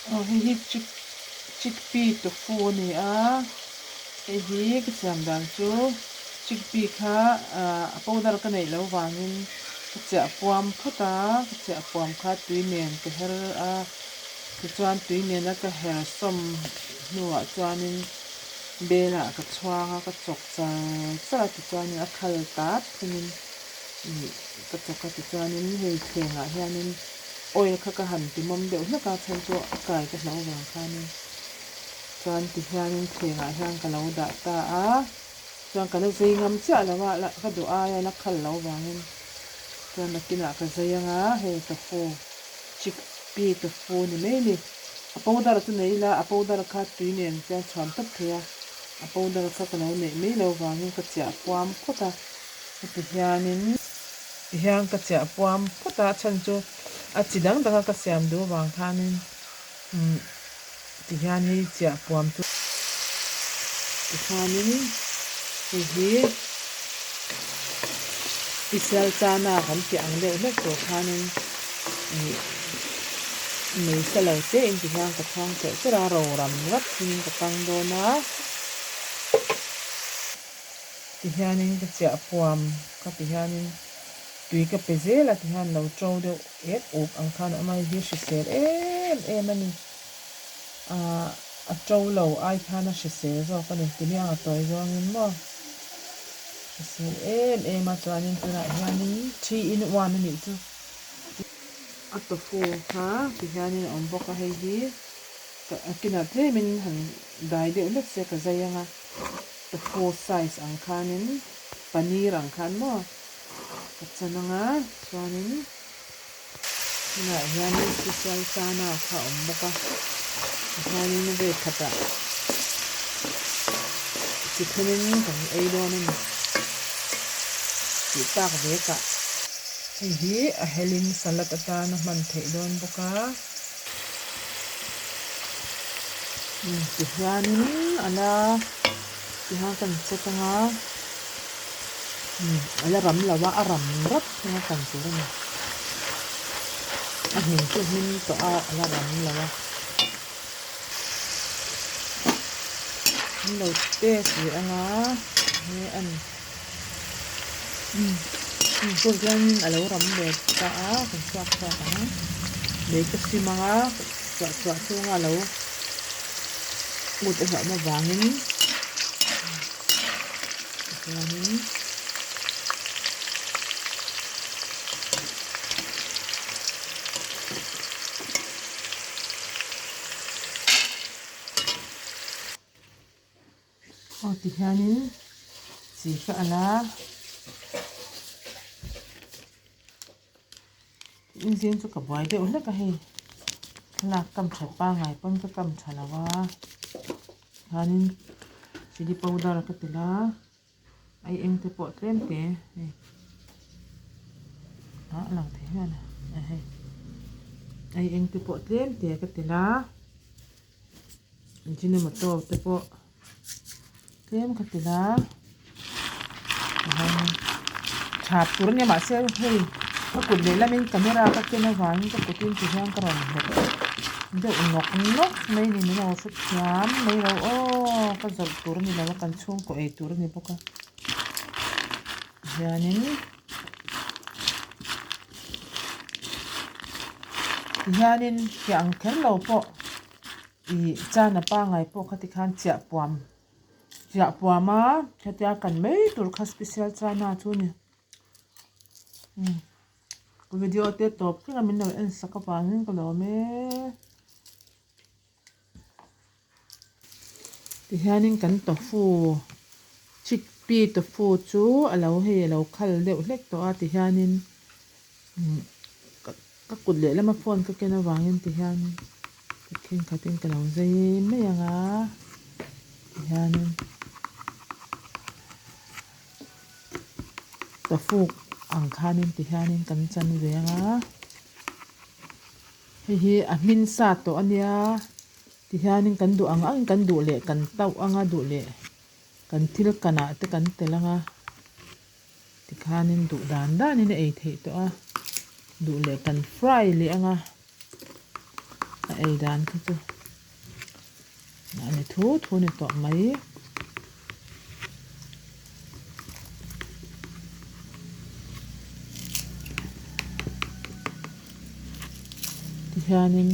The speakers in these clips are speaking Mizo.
Aw hei hi chick chickpea tofu a ni a hei hi ka siam dan chu chickpea kha ah a powder ka neih loh vangin ka chiah puam phawt a ka chiah puam kha tui nen ka her a tichuan tui nena ka her sawm hnuah chuanin bel ah ka chhuang a ka chawk char char a tichuanin a khal tat thungin ih ka chawk a tichuanin hei thlengah hianin. Oil kha ka han ti mawm deuh hlek a chhan chu a kai ka hlauh vang khanin chuan ti hianin thlengah hian ka lo dah ta a chuan ka la zei ngam chiah lo a la ka duh aia la khal lo vangin chuan nakinah ka zei anga hei tofu chickpea tofu ni mai a ni a powder chu nei ila a powder kha tui nen chuan chhuan tawp thei a a powder kha ka lo neih mai lo vangin ka chiah puam phawt a heti hianin. Tihian ka chiah puam phawt a, a chhan chu a chi dang dang a ka siam duh avang khanin umm tihian hei chiah puam chu tikhanin hei hi special chana kan tih ang deuh hlek tur khanin ih mei sa lo te in tihian ka chhuang cherh cherh a ro ram rat thungin ka kang dawn a. Tihianin ka chiah puam kha tihianin tui ka pe zel a tihian lo to deuh ek uk ang khan a awm a hei hi hrisel em em a ni ahh a to lo ai khan a hrisel zawk a ni timiang a tawi zawngin maw hrisel em em a chuanin tunah hianin 3 in 1 a nih chu a tofu kha tihianin a awm bawk a hei hi a kinah tlemin han dai deuh hlek se ka zai ang a. Tofu size ang khanin paneer ang khan maw ka chan ang a chuanin tunah hianin special chana kha a awm bawk a tihianin vel khatah chi thenin kan ei dawn a ni tih tak vekah hei hi a helin salad atana hman theih dawn bawk a. Tihianin a la tihian kan check anga a la ram lo a a ram rat thung a kan tur a ni a hmin chu hmin tawh a a la ram lo a an lo test leh anga he a ni. Umm tun hian a lo ram ve ta a kan chhuak chhuak ang lei ka sim ang a chhuah chhuah chhunga a lo ut a hlauhna vangin tichuanin Aw ti hianin chi ka alh a inzing chu ka buai deuh hlek a hei thlalak kam that pangngai pawn ka kam tha lo a chuanin chilli powder ka telh a. Ai eng te pawh tlem te hei ah a lang thei hian a hei ai eng te pawh tlem te ka tel a ajinomoto te pawh tlem ka tel a tha tur a nia mahse hei ka kut lehlamin camera ka ken avangin ka kutin ti hian ka rawn hnawk deuh nawk nawk mai a ni min lo hrethiam mai lo aw ka zawrh tur a ni lo a kan chhungkaw ei tur a ni bawk a hianin tihianin fiah ang kher lo pawh ih chana pangai pawh kha tikhan chiah puam chiah puam a hetia kan mai tur kha special chana chu a ni. Video te tawp thleng a min lo en sak avangin ka lawm e. Tihianin kan tofu chickpea tofu chu a lo hei a lo khal deuh hlek tawh a tihianin ka kut lehlama phone ka ken avangin tihianin thenkhatin ka lo zai mai ang a tihianin. Tafuk ang khanin ti hianin kan chan ve ang a hei hi a hmin sa tawh a nia ti hianin kan duh ang ang kan duh leh kan tauh ang a duh leh kan thil kanah te kan tel ang a tikhanin duh dan danin a ei theih tawh a duh leh kan fry leh ang a. ei dan kha chu mahni thu thu ni tawh mai. Tihianin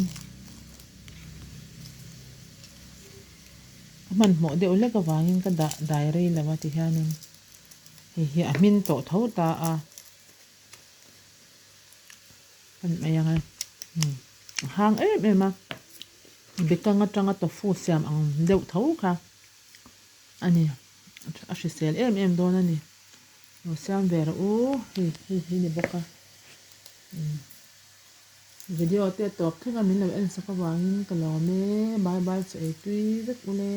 ka hmanhmawh deuh hlek avangin ka dah dai rei lo a tihianin hei hi a hmin tawh tho ta a. Kan ei ang e a hang em em a bekang atanga tofu siam ang deuh tho kha a ni a hrisel em em dawn a ni lo siam ve rawh u hei hei hi ni bawk a video te tawp thleng a min lo en sak avangin ka lawm e bye bye chu ei tui vek ule.